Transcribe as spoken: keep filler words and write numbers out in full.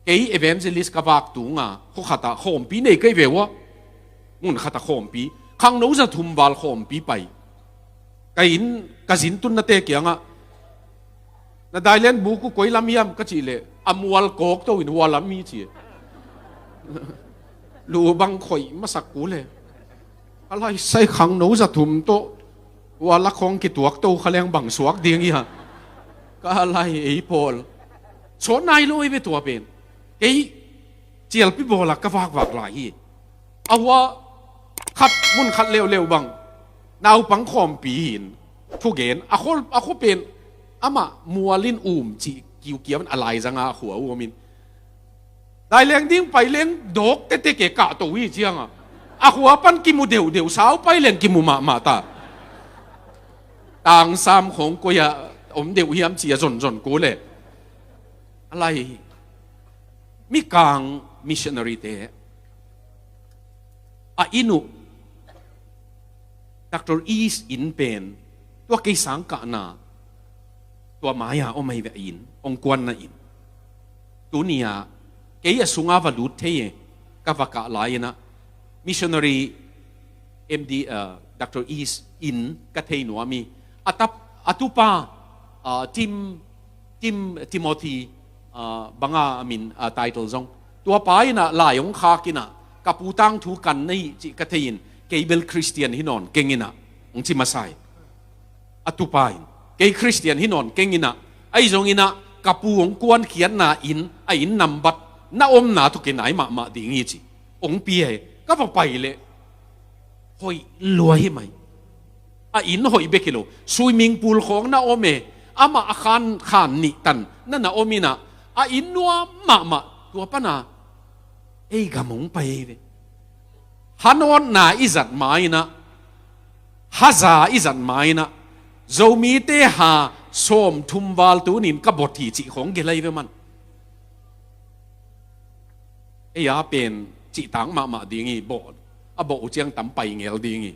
Kei evangelist ka vak tunga, khua khatah khawmpi nei kei ve ua. Mun khatah khawmpi. Khangno za thum val khawmpi pai. Ka inn, ka zin tunnate kiangah, "Na dailen buk uh koi lam hiam?" ka cih leh, "A mual kawk to in hua lam hi," ci. Lu bang khoih masak kul e. Ka lai sai khangno za thum tawh hua lak khawng kituak to kha leng bang suak ding hi a. Ka lai ei pawl. Sawt nai lo ei ve tua pen. Kei cialpi bawlah ka vakvak lai hi. A hua khat mun khat leuleu bang naupang khawmpi hi in thugen a khua, a khua pen amah mual in um cih kiukiau in a laizanga a khua um in, daileng ding paileng dawk tete ke kah to hi cianga a khua pan kimu deuhdeuh, sau paileng kimu mahmah ta. Tangsam khawng koi-ah om deuh hiam ci a zonzon kul e. A lai Mikang missionary te a inn uh, Doctor East inn pen tua kei sangkahna tua mai-a om ahi ve a inn, hong kuanna inn. Tuni-ah kei a sunga va lut thei e, ka va kah lai-inah missionary M D, uh, Doctor East inn ka thei nuam hi. A tap, a tupa, uh, Tim, Tim, Timothy, uh, banga a min, uh, title zong. Tua pa inah lai hong khak inah ka pu tangthu kan na hi cih ka thei in, kei bel Christian hi nawn keng inah hong ci masa hi. A tupa in, kei Christian hi nawn keng inah, ahi zong inah ka pu hong kuankhiatna inn, a inn nambat na omna tawh kinai mahmah ding hi ci. Hong pia hi. Ka va pai leh hoih lua hi mai. A inn hoih bek hi lo, swimming pool khawng na om e. Amah a khan, khan nih tan na na om inah a inn nuam mahmah. Tua pana ei gam hong pai ei ve. Hanawtna i zat ma inah, haza i zat ma inah, Zomite ha sawmthum val tunin ka bawt hi cih khawng gelai ve man. Ei a pen cihtak mahmah ding hi, bawh, a bawh uh ciang tam pai ngel ding hi.